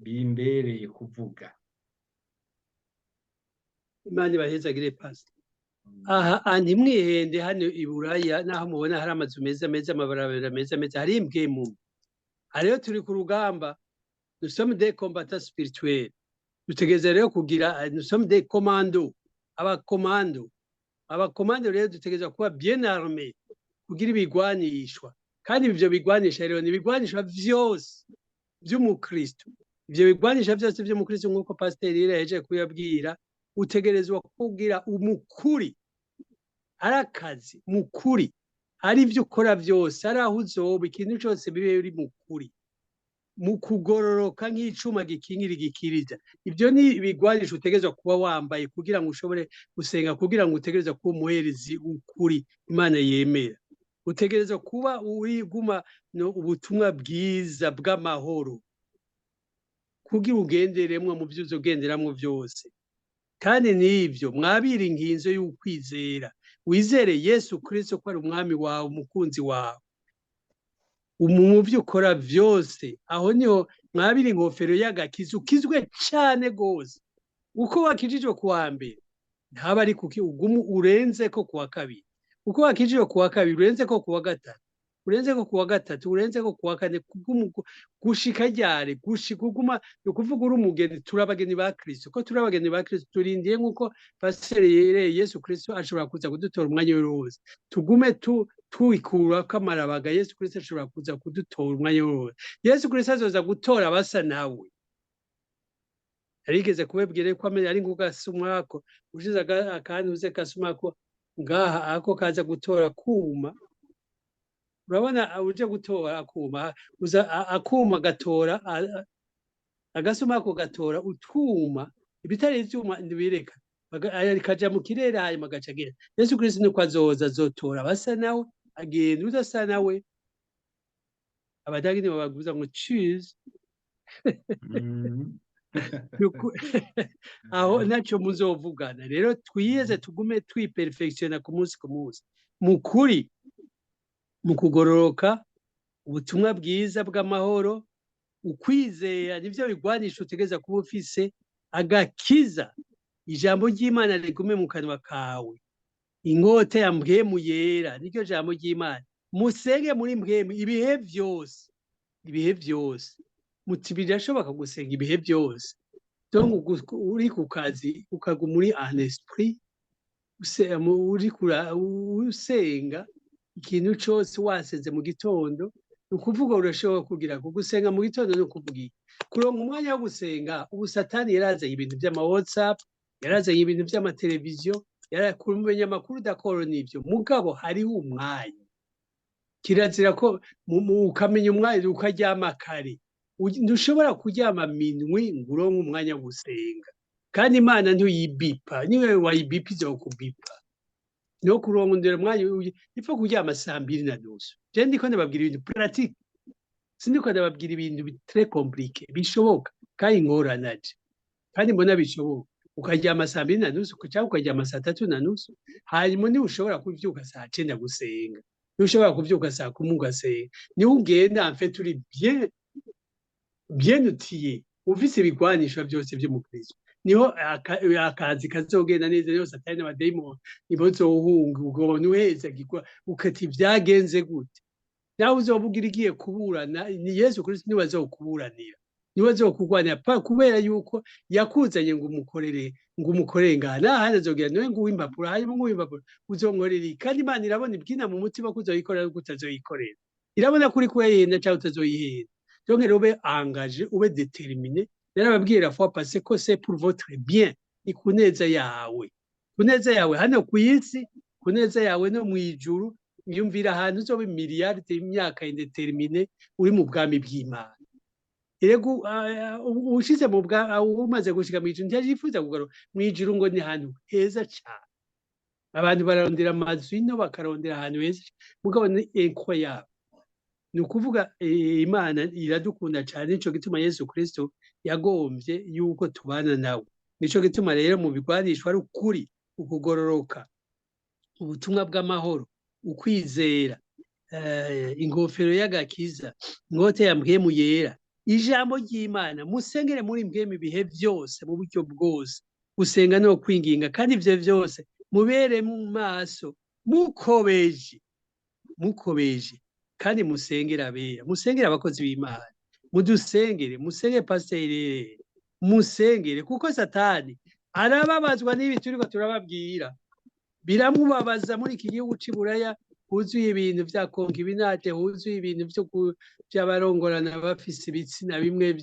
bimbereye kuvuga. Imana ibahezagire, pastor. Aha ntimwihende, hano i Buraya naho mubona hari amazu meza meza, amabarabara meza meza, hari imbwemu. Aha rero turi ku rugamba, nous sommes des combattants spirituels. Dutegereza rero kugira, nous sommes des commandos, abakomando. Abakomando rero dutegereza kuba bien armé, kugira ibigwanishwa. Kandi ivyo bigwanisha rero ni ibigwanishwa vyose vy'umukristo. Ivyo bigwanisha vyose vy'umukristo, nk'uko pasiteri yahejeje kubibabwira, utegerezwa kugira umukuri, ari akazi mukuri, ari ivyo ukora vyose, ari aho uzoba, ikintu cose bibe biri mukuri, mu kugororoka nk'icuma gikingira igikiriza. Ibyo ni ibigwanisho utegerezwa kuba wambaye kugira ngo ushobore gusenga, kugira ngo utegerezwa kuba umuherezi ukuri Imana yemera. Utegerezwa kuba uriguma no ubutumwa bwiza bw'amahoro, kugira ugenderemwo mu vyo uzogenderamwo vyose. Kandi n'ivyo mwabira inkinzo y'ukwizera, wizere Yesu Kristo ko ari umwami wawe, umukunzi wawe mu byo ukora vyose. Aho niho mwabira inkofero y'agakiza, ukizwe cane gose. Uko wakijijwe kuwa mbere ntaba ari kuki ugumu urenze ko kuwa kabiri, uko wakijijwe kuwa kabiri urenze ko kuwa gatatu, urenze ko kuwa gatatu, urenze ko kuwa kane, gushika ryari? Gushika uguma, ni ukuvuga uri umugeni. Turi abageni ba Kristo. Ko turi abageni ba Kristo, turindiye nk'uko pasiteri yereye Yesu Kristo ashobora kuza kudutora umwanya wose. Tugume tu twikura ko amarabaga, Yesu Kristo ashobora kuza kudutora umwanya wose. Yesu Kristo azoza gutora abasa nawe. Yarigeze kubabwira ko ari nk'ugasumwako ushize akantu uze kasumako ngaha, ako kaza gutora kuma. Urabona uje gutora akuma, uza akuma gatora agasumako gatora utwuma, ibitari ivyuma ntibireka kaja mu kirere, hanyuma agaca agenda. Yesu Kristo niko azoza, azotora abasa nawe, agenda udasa nawe. Abadagi nibo baguza ngo choose. Aho ntacyo muzovugana. Rero twiyeze, tugume twiperfectiona ku munsi ku munsi, mu kuri, mu kugororoka, ubutumwa bwiza bw'amahoro, ukwizera, nivyo bigwanisha utegereza kuba ufise, agakiza, ijambo ry'Imana rigume mu kanwa kawe, inkota ya mpwemu yera niryo jambo ry'Imana. Musenge muri mpwemu ibihe vyose. Ibihe byose. Muti birashoboka gusenga ibihe byose? Donc uri ku kazi, ukaguma uri en esprit, usenga ikintu cose wasenze mu gitondo. Ni ukuvuga urashobora kugira ku gusenga mu gitondo. Ni ukuvuga iki? Kuronka umwanya wo gusenga. Ubu Satani yarazanye ibintu vy'ama WhatsApp, yarazanye ibintu vy'amateleviziyo, kumenya amakuru, d'accord, n'ivyo. Mugabo hariho umwanya, kirazira ko ukamenya umwanya ukaryama kare. Ntushobora kuryama minwi ngo uronke umwanya wo gusenga. Kandi Imana ntuyibipa, niwe wayibipa izokubipa. No kurondera umwanya, ipfa kuryama 2:30. Je ndiko ndababwira ibintu pratique, sindiko ndababwira ibintu très compliqué. Bishoboka kandi ingoranaje kandi mbona bishoboka. Ukaryama 2:30 cyangwa ukaryama 3:30, hanyuma niba ushobora kuvyuka 9:00 gusenga, niba ushobora kuvyuka 10:00 ugasenga, niho ugenda en fait uri bien bien outillé, ufise ibigwanisho byose vy'umukristo. Niho akazi kazogenda neza, niho Satani n'abadayimoni nibozohunga. Ugobona uhezagirwa, ukati vyagenze gute? Nawe uzoba ugira igiye kuburana ni Yesu Kristo, niwe azokuburanira, niwe azokugwanira pa, kubera yuko yakuzanye ngo umukorere ngaha. Nahandi azogira niwe nguha impapuro, hanyuma nguha impapuro uzonkorera iki? Kandi Imana irabona ibwina mu mutima ko uzoyikorera, ko utazoyikorera. Irabona ko uriko urayihenda cyangwa utazoyihenda. Donc rero ube engagé, ube déterminé. Narababwiye la fois passée ko c'est pour votre bien, ni ku neza yawe, ku neza yawe hano ku isi, ku neza yawe no mu ijuru. Yumvira ahantu uzoba miliyaride y'imyaka indéterminée uri mu bwami bw'Imana. Erega ushize mu bwa umaze gushika mu ijuru, ntiyajifuza kugaruka mu ijuru, ngo ni ahantu heza cyane. Abantu bararondera amazu ino, bakarondera ahantu heza, mugabo ni incroyable. Ni ukuvuga Imana iradukunda cyane, nico gituma Yesu Kristo yagombye yuko tubana nawe. Nico gituma rero mu bigwanishwa ari ukuri, ukugororoka, ubutumwa bw'amahoro, ukwizera, ingofero y'agakiza, ingote ya mpwemu yera, ijambo ry'Imana. Musengere muri mpwemu ibihe byose, mu buryo bwose, gusenga no kwinginga. Kandi ivyo vyose mubere mu maso, mukobeje, mukobeje. Kandi musengere abera, musengere abakozi b'Imana, mudusengere, musengere pasiteri, musengere, kuko Satani arababazwa n'ibi turiko turababwira. Biramubabaza muri iki gihugu c'i Buraya huzuye ibintu vya concubinage, huzuye ibintu vy'abarongorana bafise ibitsina bimwe,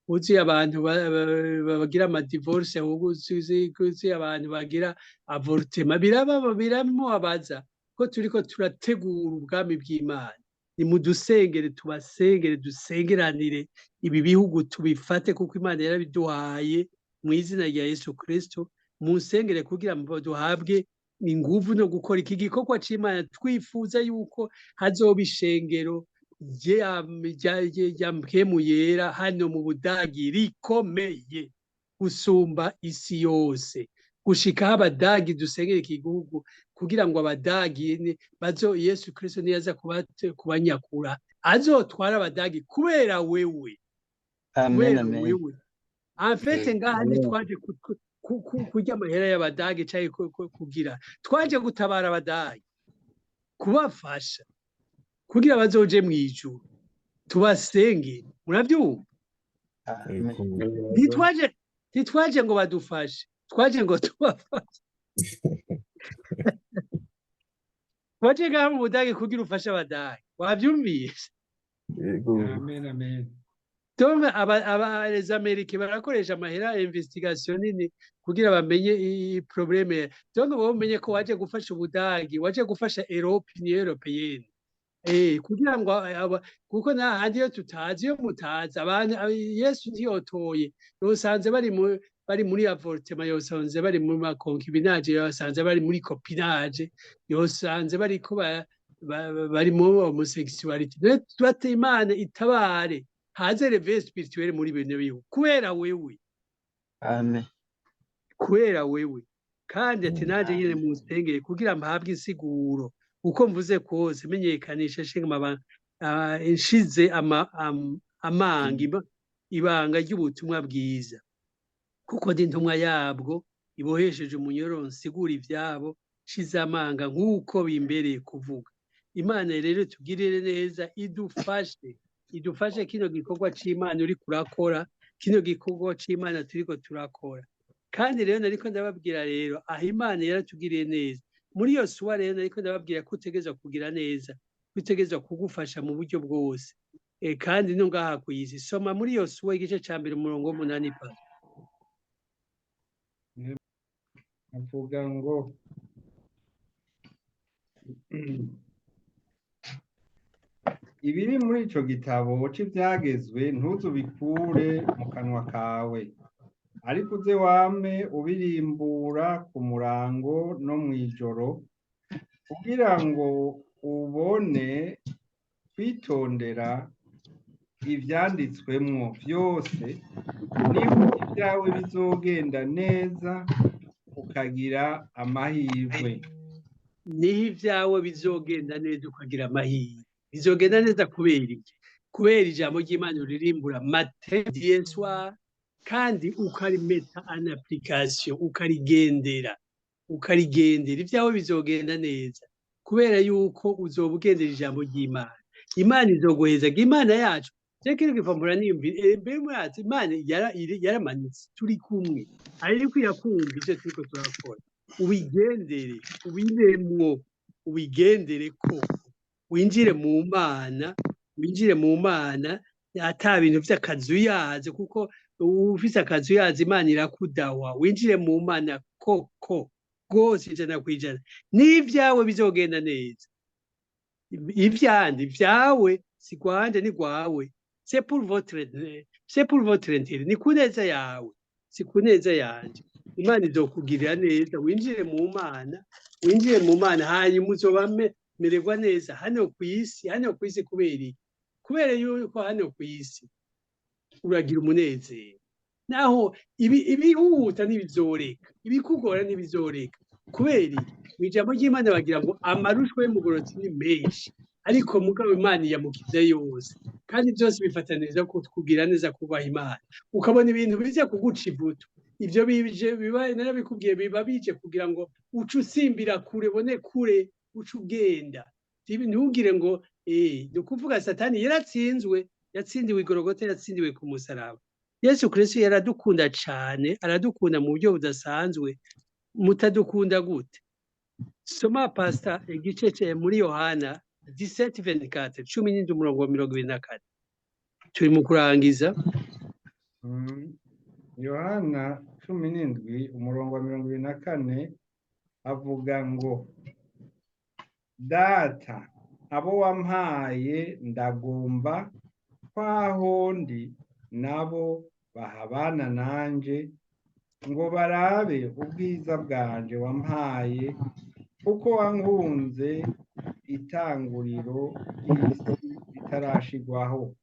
huzuye abantu bagira amadivorce, huzuye abantu bagira avortement. Biramubabaza ko turiko turategura ubwami bw'Imana. Nimudusengere, tubasengere, dusengeranire ibi bihugu tubifate, kuko Imana yarabiduhaye mu izina rya Yesu Kristo. Munsengere kugira ngo duhabwe inguvu no gukora iki gikorwa c'Imana. Twifuza yuko hazoba ishengero rya mpwemu yera hano mu Budagi rikomeye gusumba isi yose, gushikaho Abadagi, dusengere iki gihugu kugira ngo Abadagi bazo, Yesu Kristo niyaza kubanyakura, azotwara Abadagi kubera wewe. Amen. Kubera Amen. wewe. En fait ngaha ntitwaje kurya amahera y'Abadagi canke kugira, twaje gutabara Abadagi, kubafasha kugira bazoje mw'ijuru. Tubasenge, muravyumva? Amen. Ntitwaje ngo badufashe, twaje ngo tubafashe. Twaje ngaha mu Budagi kugira ufashe Abadagi, wavyumvise? Yego. Amen, amen. Donc aba les Américains barakoresha amahera, investigation nini kugira bamenye i problème. Donc bo bamenye ko waje gufasha Ubudagi, waje gufasha Europe, Union européenne, kugira ngo aba, kuko nta handi iyo tutazi, iyo mutazi abantu, Yesu ntiyotoye, yosanze bari muri avortement, yosanze bari muri ma concubinage, yosanze bari muri copinage, yosanze bariko bari mu homosexualité. Tubate Imana itabare, haze réveil spirituel muri bino bihugu kubera wewe. Amen. Kubera wewe. Kandi ati nanje nyene munsengere kugira mpabwe insiguro uko mvuze kose, menyekanisha nshinga amabanga, nshize amanga ibanga ry'ubutumwa bwiza, kuko ndi intumwa yabwo ibohesheje umunyoro, nsigura ivyabo nshize amanga nk'uko bimbereye kuvuga. Imana rero tugirire neza, idufashe. Idufashe kino gikorwa c'Imana uri kurakora, kino gikorwa c'Imana turiko turakora. Kandi rero nariko ndababwira rero aho Imana yaratugiriye neza. Muri iyo suwa rero nariko ndababwira ko utegerezwa kugira neza, ko utegerezwa kugufasha mu buryo bwose. Kandi no ngaha kw'isi. Soma muri iyo suwa igice ca mbere umurongo w'8 pa. Avuga ngo ibiri muri ico gitabo c'ivyagezwe ntuzubikure mu kanwa kawe, ariko uze wame ubirimbura ku murango no mw'ijoro, kugira ngo ubone kwitondera ivyanditswemwo vyose, niho ibyawe bizogenda neza ukagira amahirwe. Niho ibyawe bizogenda neza ukagira amahirwe. Bizogenda neza kubera iki? Kubera ijambo ry'Imana uririmbura matin et soir, kandi ukarimeta en application, ukarigendera, ukarigendera. Ibyawe bizogenda neza kubera yuko uzoba ugendera ijambo ry'Imana. Imana izoguheza. Imana yacu je kino gifambura niyumvira mbere murazi Imana yaramanitse turi kumwe, ariko irakumva ivyo turiko turakora. Ubigendere, ubiremwo, ubigendere ko winjire mu Mana, winjire mu Mana ata bintu vy'akazuyazi, kuko ufise akazuyazi Imana irakudawa. Winjire mu Mana koko rwose 100%, n'ivyawe bizogenda neza. Ivyandi vyawe si gwanje ni gwawe, c'est pour votre, c'est pour votre intérêt, ni ku neza yawe, si ku neza yanje. Imana izokugirira neza, winjire mu Mana, winjire mu Mana, hanyuma uzoba mererwa neza hano kw'isi. Hano kw'isi kubera iki? Kubera yuko hano kw'isi uragira umunezero, naho ibihuta ntibizoreka, ibikugora ntibizoreka. Kubera iki? Mw'ijambo ry'Imana bagira ngo amarushwa y'umugororotsi ni menshi, ariko mugabo Imana iyamukiza yose. Kandi byose bifataniriza kugira neza, kubaha Imana. Ukabona ibintu biza kuguca ivutu, ivyo bije biba narabikubwiye, biba bije kugira ngo uce usimbira kure, ubone kure, uce ugenda. Ntugire ngo ni ukuvuga Satani yaratsinzwe, yatsindiwe igorogota, yatsindiwe ku musaraba. Yesu Kristo yaradukunda cane, aradukunda mu buryo budasanzwe. Mutadukunda gute? Soma pastor igice ce muri Yohana 17:24, 17 umurongo wa 24. Turi mu kurangiza. Yohana 17 umurongo wa 24 avuga ngo Data, abo wampaye ndagomba kwaho ndi nabo bahabana nanje, ngo barabe ubwiza bwanje wampaye, kuko wankunze itanguriro ry'isi ritarashigwaho.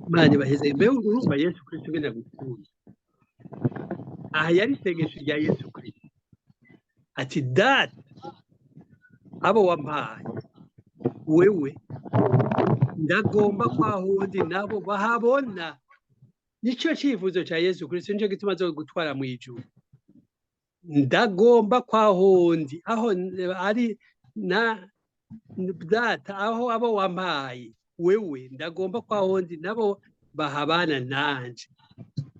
Imana ibaheze. Mbe urumva Yesu Kristo ngenda gukunda. Aha yari isengesho rya Yesu Kristo ati Data, abo wampaye wewe ndagomba kwaho ndi nabo bahabona. Nico cifuzo ca Yesu Kristo, nico gituma azogutwara mw'ijuru. Ndagomba kwaho ndi, aho ari na Data, aho abo wampaye wewe ndagomba kwaho ndi nabo bahabana nanje,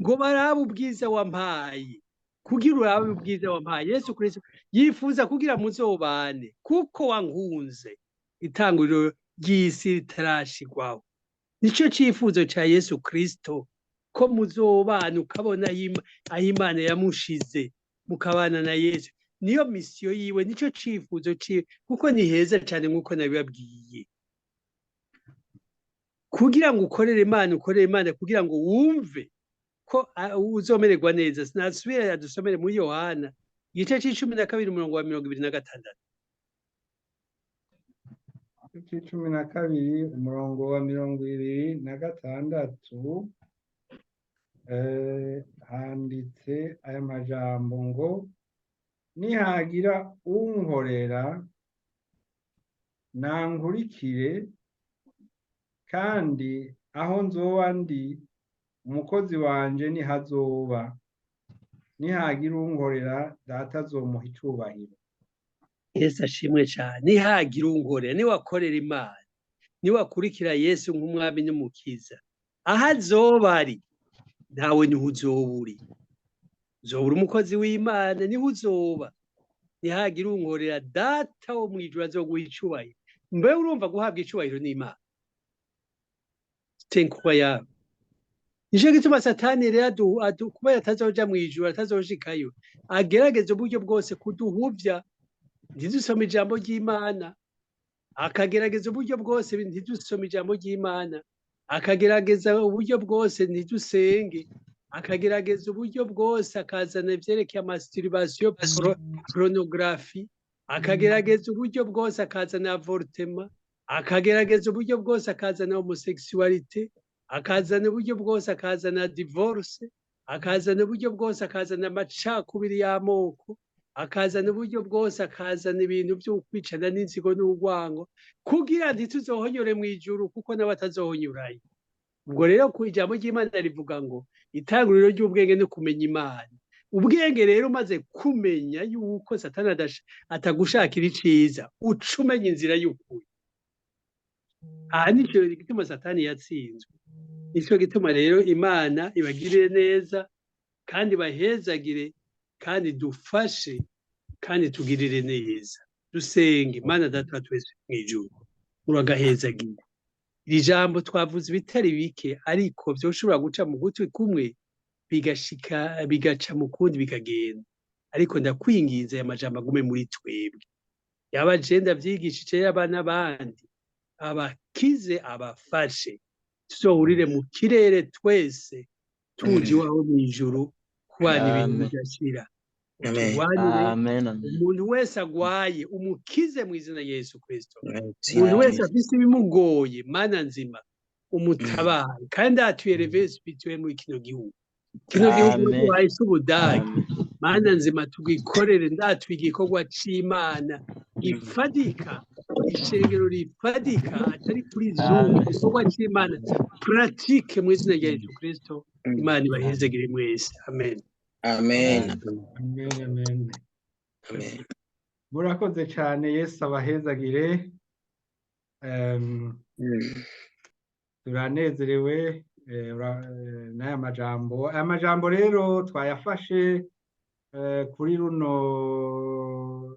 ngo barabe ubwiza wampaye. Kugira urabe ubwiza wampaye, Yesu Kristo yifuza kugira muzobane, kuko wankunze itanguriro ry'isi ritarashigwaho. Nico cifuzo ca Yesu Kristo, ko muzobana, ukabona aho Imana yamushize, mukabana na Yesu. Niyo misiyo yiwe, nico cifuzo ciwe, kuko ni heza cane nkuko nabibabwiye. Kugira ngo ukorere Imana, ukorere Imana kugira ngo wumve ko uzomererwa neza. Sinasubira yadusomere muri Yohana igice c'12 umurongo wa 26. 12 umurongo wa 26, handitse aya majambo ngo nihagira unkorera nankurikire, kandi aho nzoba ndi umukozi wanje nihazoba, nihagira unkorera Data azomuha icubahiro. Yesu ashimwe cyane. Nihagira unkorera, niwakorera Imana, Niwakurikira Yesu nk'umwami n'umukiza, aho azoba ari ntawe niho uzoba uri. Uzobura umukozi w'Imana, niho uzoba. Nihagira unkorera, Data wo mw'ijuru azoguha icubahiro. Mbe urumva guhabwa icubahiro n'Imana, c'est incroyable. Nico gituma Satani rero kubera atazoja mw'ijuru, atazoshikayo, agerageza uburyo bwose kuduhuvya ntidusome ijambo ry'Imana, akagerageza uburyo bwose ntidusome ijambo ry'Imana, akagerageza uburyo bwose ntidusenge, akagerageza uburyo bwose akazana ivyerekeye masturbation, pornographie, akagerageza uburyo bwose akazana avortement, akagerageza uburyo bwose akazana homosexualité, akazana uburyo bwose akazana divorce, akazana uburyo bwose akazana amacakubiri y'amoko, akazana uburyo bwose akazana ibintu byo kwicana n'inzigo n'urwango, kugira ntituzohonyore mu ijuru, kuko nawe atazohonyurayo. Ubwo rero ku ijambo ry'Imana rivuga ngo itanguriro ry'ubwenge no kumenya Imana. Ubwenge rero, umaze kumenya yuko Satani atagushakira iciza, uca umenya inzira y'ukuri. Aha nico gituma Satani yatsinzwe. Nico gituma rero Imana ibagirire neza kandi bahezagire kandi dufashe kandi tugirire neza. Dusenge. Imana Data wa twese mw'ijuru, uragahezagira iri jambo. Twavuze ibitari bike, ariko vyoshobora guca mu gutwi kumwe bigashika bigaca mu kundi bikagenda, ariko ndakwinginze aya majambo agume muri twebwe. Yaba je ndavyigishije, yaba n'abandi, abakize, abafashe, tuzohurire mu kirere twese tuje iwawe mw'ijuru kubana ibintu Amen. bidashira. Amen. Utugwanire. Amen. Amen. Umuntu wese agwaye umukize mu izina rya Yesu Kristo. Merci. Umuntu wese afise ibimugoye, Mana nzima, umutabare, kandi atuye réveil spirituel muri kino gihugu, kino gihugu Amen. waduhaye c'Ubudagi. Amen. Mana nzima, tugikorere. Ndatuye igikorwa c'Imana gifadika, ishengero rifadika, atari kuri Zoom. Amen. Igikorwa c'Imana pratique mu izina rya Yesu Kristo. Imana ibahezegere mwese. Amen. Amen. Amen, amen. Amen. Murakoze cyane, Yesu abahezagire. Turanezerewe n'aya majambo. Aya majambo rero twayafashe kuri runo.